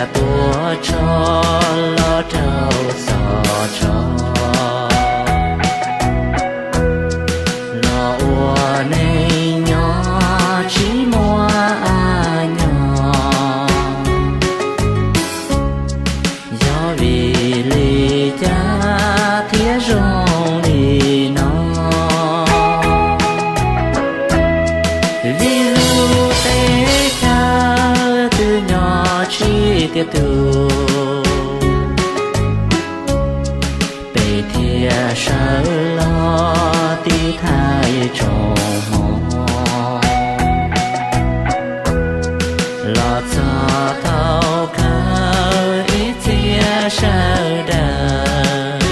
Ua tshoj los rau txhos tshoj, los ua neej nyob tsis muaj a nyob. Yog vim li cas thiaj zoo li no? Vim lub teb chaws twb nyob tsis tiav tus, peb thiaj sawv los tiv thaiv tsoom hmoov. Los txog thaum kawg ib txhia sawv daws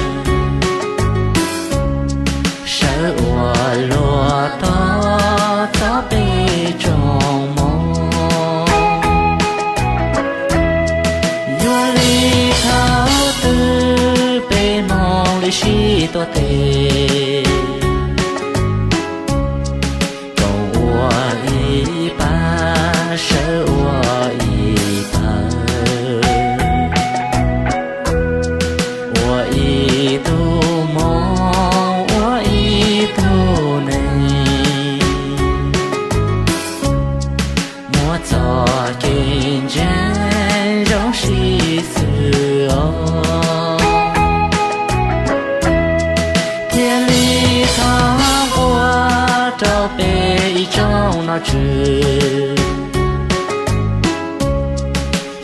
sawv ua luaj tog txog peb tsoom hmoov. Yog li thaum twg peb Hmoob li sib tuav tes, koom ua ib pab sawv ua ib pawg, ua ib tug Hmoob ua ib tug neeg, muab txoj kev ntseeg zoo sib xws os. Thiaj li thov nqua rau peb ib tsoom nom tswv,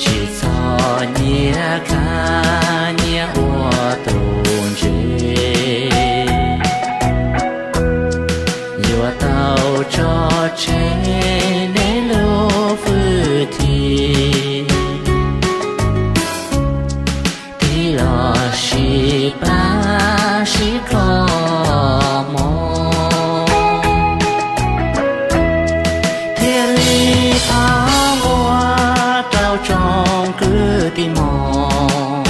tsis txhob nyiam khav nyiam ua tus ntse, yuav tau tso tseg nej lub fwj chim, tig los sib pab sib kho mov. Thiaj li thov nqua rau tsoom kwv tij Hmoob,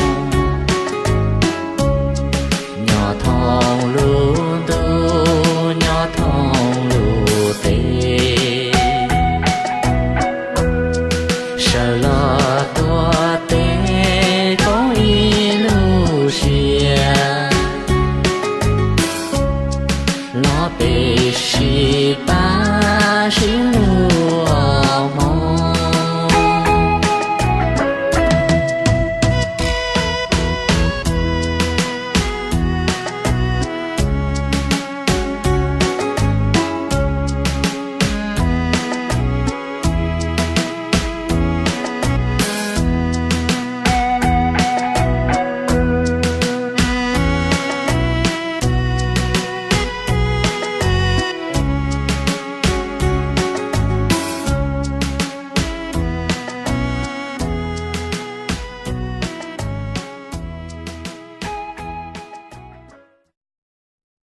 nyob thoob lub ntuj nyob thoob lub teb, sawv los